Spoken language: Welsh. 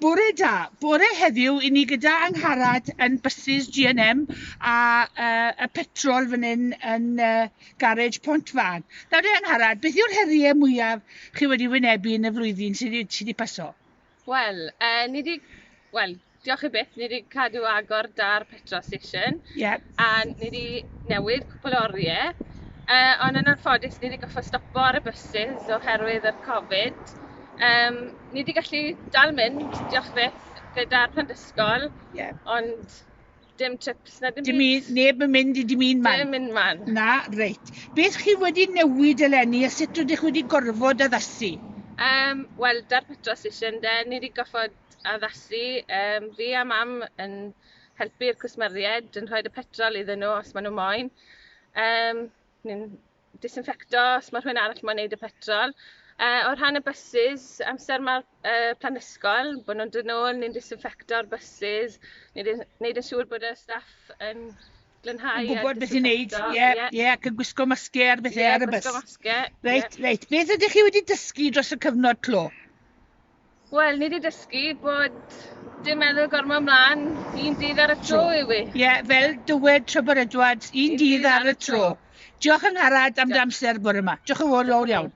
Bore da. Bore heddiw, i ni gyda Angharad yn Buses G&M a y petrol fan hyn yn garej Pont Faen. Nawr de Angharad, beth yw'r heriau mwyaf chi wedi wynebu yn y flwyddyn sydd wedi paso? Wel, ni di, wel, diolch i byth, ni wedi cadw agor da'r petrol station. A ni wedi newid cwpl o oriau. Ond yn anffodus, ni wedi goffod stopo ar y buses oherwydd yr Covid. Ni wedi gallu dal mynd, diolch byth, gyda'r plant ysgol, ond dim trips na dim Dim byd. Un, neb yn mynd i dim un man. Dim un man. Na, reit. Beth chi wedi newid eleni a sut ydych wedi gorfod addasu? Wel, da'r petrol station de, ni wedi goffod addasu. Fi a mam yn helpu'r cwsmeriaid, yn rhoi y petrol iddyn nhw os maen nhw moyn. Ni'n disinfecto os mae rhywun arall moyn neud y petrol. O rhan y buses, amser mae'r plant ysgol, bod nhw'n dod nôl, ni'n disinfecto'r buses, ni'n neud yn siŵr bod y staff yn glanhau Yn gwybod beth i wneud, disinfecto. Ie, ac yn gwisgo masgiau ar bethau ar y bus. Gwisgo masgiau. Reit. Beth ydych chi wedi dysgu dros y cyfnod clo? Wel, ni wedi dysgu bod dim meddwl gormod ymlaen, un dydd ar y tro yw i. Ie, fel dywed Trevor Edwards, un dydd ar y tro. Diolch Angharad am dy amser bore yma. Diolch yn fawr iawn.